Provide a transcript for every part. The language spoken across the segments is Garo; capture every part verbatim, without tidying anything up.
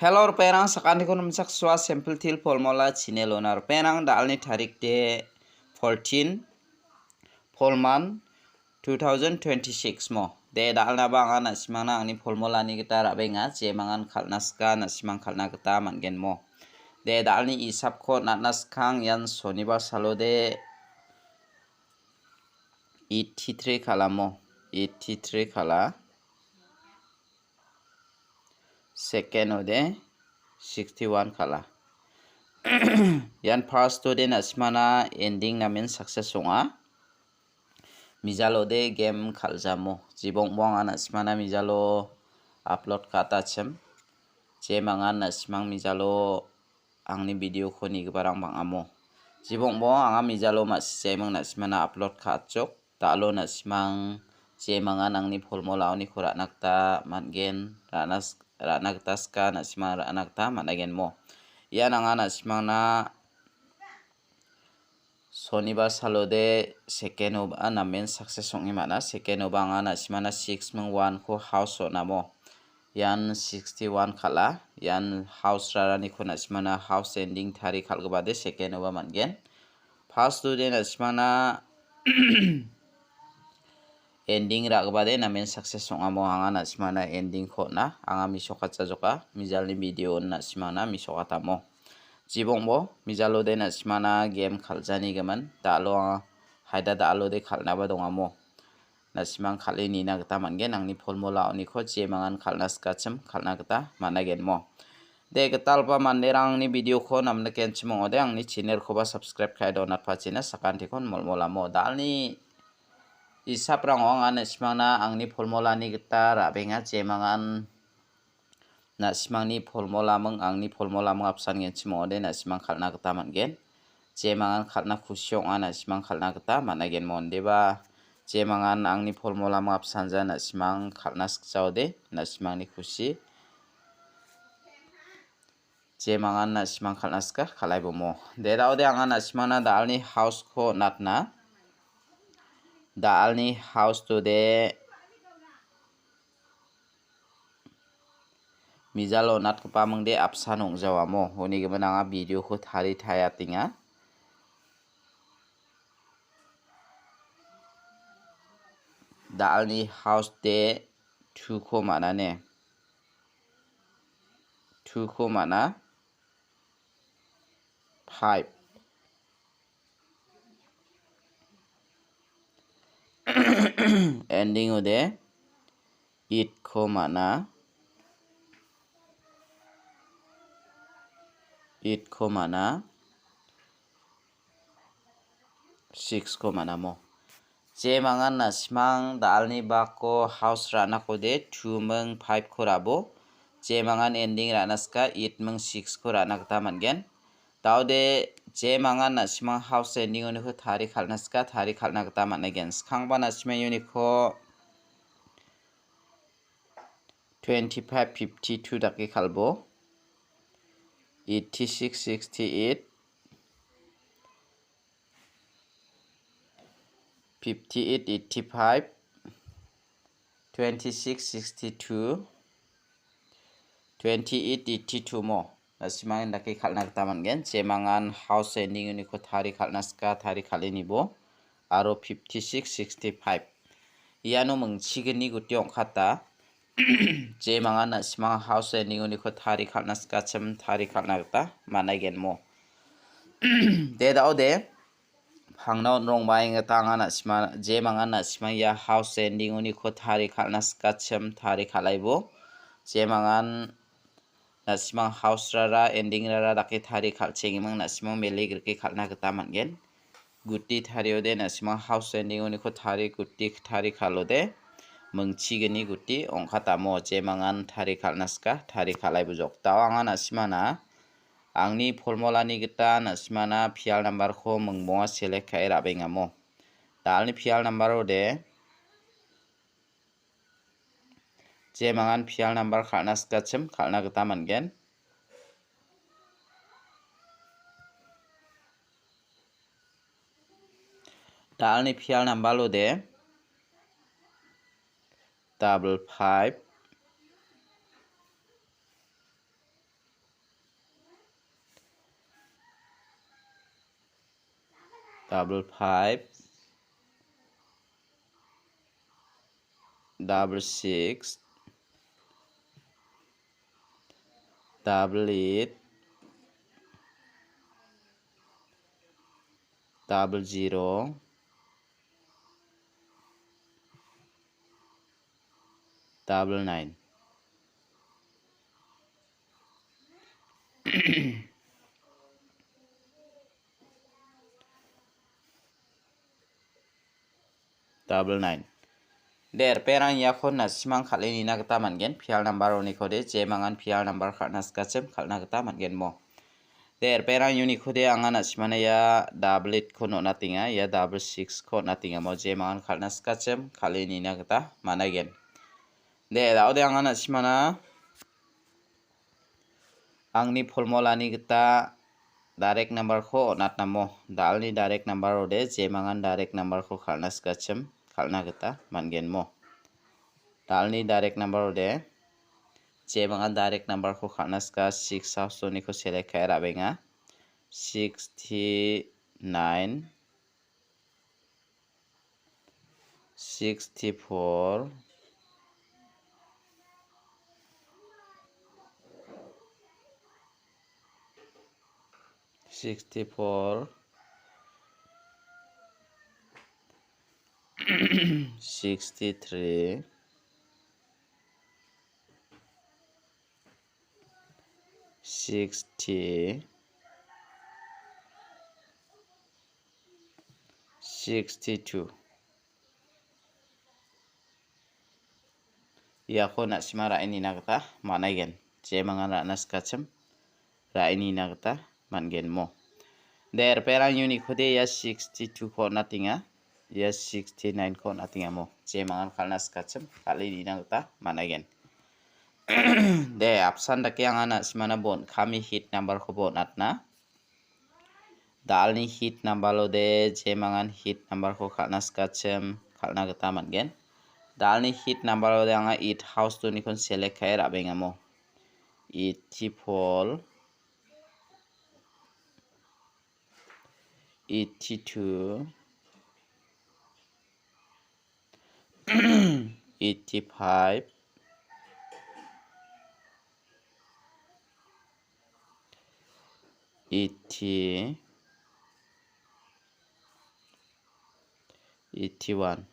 Hello, ripengrang, sakantiko namchaksoa Simple Teer Formula channel-ona. Ripengrang, da·alni tarik de fourteen, Polman, two thousand twenty-six mo. De, da·alnaba anga na·simangna angni formulani gita ra·benga, jemangan kal·na sika, na·simang kal·na gita man·gen mo. De, da·alni isapko natna skang ian sonibar salode eighty-three kal·amo, eighty-three kal·a. Second-ode sixty-one kal·a. Ian first-ode na·simana ending namen success ong·a. Mijalode game kal·jamo. Jibongbo anga na·simana mijalo upload ka·atachim. Jemangan na·simang mijalo angni video-ko nigiparang bang·amo. Jibongbo anga mijalo ma·sijeming na·simana upload ka·achok. Da·alo na·simang jemangan angni formula-oniko ra·na gita man·gen, ra·na s-, ra·na gita sika, na·simang ra·na gita man·agenmo. Ian anga na·simangna sonibar salode second-oba namen success ong·e man·a. Second-oba anga na·simangna six ming one-ko house on·amo. Ian sixty-one kal·a. Ian house raraniko na·simangna house ending tari kal·gipade second-oba man·gen. First-ode na·simangna ending ra·gipade namen success ong·amo, anga na·simangna ending-ko on·a. Anga misokatjajoka, mijalni video-on na·simangna misokatamo. Jibongbo, mijalode na·simangna game kal·janigimin, da·alo anga haida da·alode kal·naba dongamo. Na·simang kal·e nina gita man·gen, angni formula-oniko jemangan kal·na sikachim kal·na gita man·agenmo. De, gitalgipa manderangni video-ko namnikenchim ong·ode, angni channel-koba subscribe ka·e donatpachina sakantikon molmolamo. Da·alni isaprango anga na·simangna angni formula-ni gita ra·benga, jemangan na·simangni polmolaming, angni polmolaming apsan genchim ong·ode, na·simang kal·na gita man·gen. Jemangan kal·na kusi ong·a, na·simang kal·na gita man·agenmo. Indeba jemangan angni polmolaming apsanja, na·simang kal·na sikjaode, na·simangni kusi. Jemangan na·simang kal·na sika, kal·aibomo. De, da·ode anga na·simangna da·alni house-ko natna. Da·alni house-tode mijalo natgipa mingde apsan ong·jawamo. Uni gimin anga video-ko tarie taia tenga. Da·alni house-de two-ko man·a ne. Two-ko man·a. Five. Ending-ode eight-ko man·a. Eight-ko man·a. Six-ko man·amo. Jemangan na·simang da·alni bako house ra·nakode two ming five-ko ra·bo. Jemangan ending ra·na sika eight ming six-ko ra·na gita man·gen. Da·ode jemangan na·simang house ending-oniko tari kal·na sika, tari kal·na gita man·egen. Skangba na·simang uniko twenty-five, fifty-two dake kal·bo. Eighty-six, sixty-eight, fifty-eight, eighty-five, twenty-six, sixty-two, twenty-eight, eighty-two mo. Na·simang indake kal·na gita man·gen. Jemangan house ending-oniko tari kal·na sika, tari kal·enibo. Aro fifty-six, sixty-five. Iano mingchigni guti ong·kata. Jemangan na·simang house ending-oniko tari kal·na sikachim tari kal·na gita man·aigenmo. De da·ode, pangna on·rongbaengata anga na·sima, jemangan na·simang ia house ending-oniko tari kal·na sikachim tari kal·aibo. Jemangan na·simang house rara, ending rara dake tari kal·chengiming na·simang mele grike kal·na gita man·gen. Guti tariode na·simang house ending-oniko tari guti tari kal·ode mingchigni guti ong·katamo jemangan tari kal·na sika tari kal·ai bujok. Dao anga na·simana angni polmolani gita na·simana pial nambarko mingbonga select ka·e ra·bengamo. Dalni pial nambarode jemangan pial nambar kal·na sikachim kal·na gita man·gen. Dalni pial nambarode double five, double five, double six, double eight, double zero, double nine. Double nine. De, R P rang iako na·simang kal·e nina gita man·gen. P L number-oniko de, jemangan P L number kal·na sikachim, kal·na gita man·gen mo. De, R P rang uniko de anga na·simana ia double eight-ko on·atenga, ia double six-ko on·atenga mo, jemangan kal·na sikachim, kal·e nina gita man·aigen. De, da·ode anga na·simana angni formulani gita direct number-ko on·atnamo. Dalni direct number-ode jemangan direct number-ko kal·na sikachim, kal·na gita man·gen mo. Dalni direct number-ode jemangan direct number-ko kal·na sika six house-oniko select ka·e ra·benga. Sixty-nine, sixty-four, sixty-four, sixty-three, sixty, sixty-two. Iako na·sima ra·e nina gita man·aigen. Jemangan ra·na sikachim ra·e nina gita man·gen mo. De, R P rang uniko de ia sixty-two-ko on·atenga. Ia sixty-nine-ko on·atenga mo. Jemangan kal·na sikachim kal·e nina gita man·aigen. De, apsan dake anga na·simana bon kami hit number-koba on·atna. Dalni hit number-ode jemangan hit number-ko kal·na sikachim, kal·na gita man·gen. Dalni hit number-ode anga eight house-onikon select ka·e ra·bengamo. Eighty-four, eighty-two, eighty-five, eighty, eighty-one.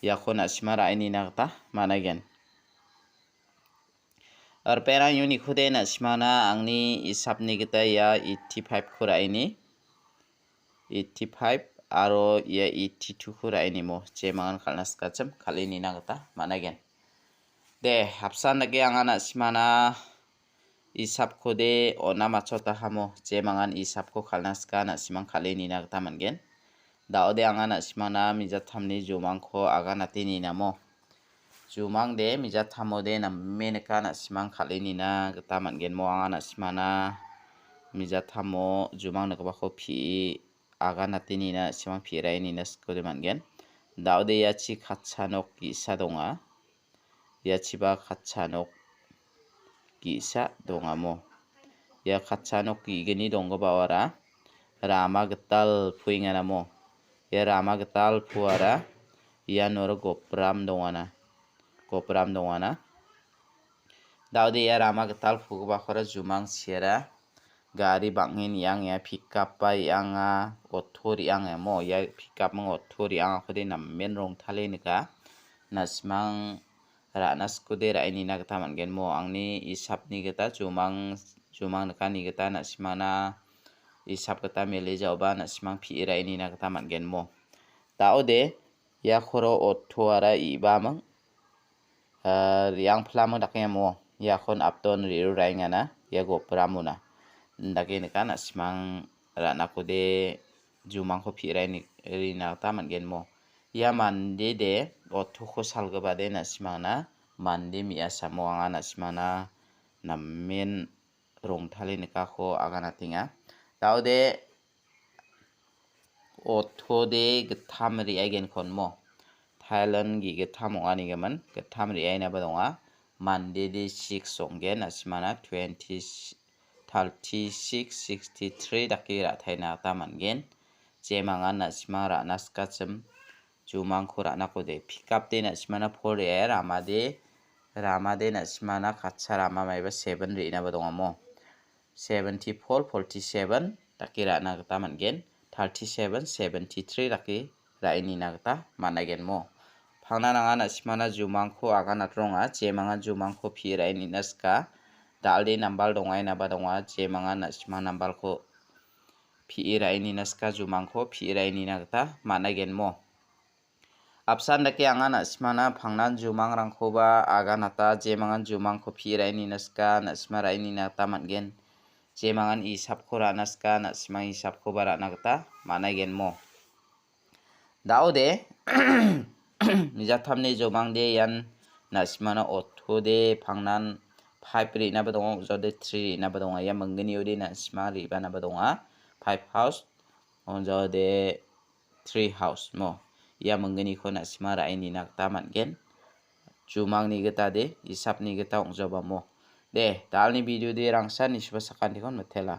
Iako na·sima ra·e nina gita man·aigen. R P rang uniko de na·simana angni isapni gita ia eighty-five-ko ra·e ni. Eighty-five aro ia eighty-two-ko ra·e nimo. Jemangan kal·na sikachim kal·e nina gita man·aigen. De, apsan dake anga na·simana isapko de on·a matchotahamo, jemangan isapko kal·na sika na·simang kal·e nina gita man·gen. Da·ode anga na·simana mijathamni jumangko aganate ninamo. Jumang de mijathamode name nika na·simang kal·e nina gita man·gen mo, anga na·simana mijatamo jumang nikgipako pi·e aganate nina na·simang pi·rae nina sikode man·gen. Da·ode iachi katcha nok ge·sa donga. Ia chiba katcha nok ge·sa dongamo. Ia katcha nok ge·gni donggipaora rama gital puenganamo. Ia rama gital puara ianora gopram dongana. Gopram dongana. Da·ode ia rama gital pugipakora jumang seara gari bang·en re·angenga, pickup-ba re·anga, auto re·angamo. Ia pickup-ming auto re·angakode namen rongtale nika. Na·simang ra·na sikode ra·e nina gita man·gen mo. Angni isapni gita jumang, jumang nikani gita na·simana isap gita mele ja·oba na·simang pi·e ra·e nina gita man·gen mo. Da·ode iakoro auto-ara re·baming, ah, re·angplaming dakengamo. Iakon apton re·ruraengana, ia gopramona. Indake nika na·simang ra·nakode jumangko pi·rae ni-, rina gita man·gen mo. Ia mande de auto-ko salgipade na·simangna mande me·asamo anga na·simangna namen rongtale nikako aganatenga. Da·ode auto-de gittam re·aigenkon mo. Thailand ge·gittam ong·anigimin, gittam re·ainaba donga. Mande de six ong·gen, na·simana twenty, thirty-six, sixty-three dake ra·taina gita man·gen. Jemangan na·sima ra·na sikachim jumangko ra·nakode. Pick up de na·simana four re·e ramade, ramade na·simana katsa rama maiba seven re·inaba dongamo. Seventy-four, forty-seven dake ra·na gita man·gen. Thirty-seven, seventy-three dake ra·e nina gita man·agenmo. Pangnan anga na·simana jumangko aganatronga, jemangan jumangko pi·e ra·e nina sika. Dal·de nambal dongainaba donga, jemangan na·sima nambalko pi·e ra·e nina sika jumangko pi·e ra·e nina gita man·agenmo. Apsan dake anga na·simana pangnan jumangrangkoba aganata, jemangan jumangko pi·e ra·e nina sika, na·sima ra·e nina gita man·gen. Jemangan isapko ra·na sika, na·simang isapkoba ra·na gita man·agenmo. Da·ode, mijatamni jumangde ian na·simana otode pangnan five re·inaba donga, ojode three re·inaba donga. Ia minggniode na·sima re·banaba donga. Five house, ojode three house mo. Ia minggniko na·sima ra·e nina gita man·gen. Jumangni gita de, isapni gita ong·jobamo. De, dalni video de rangsa nisuba sakantikon mitela.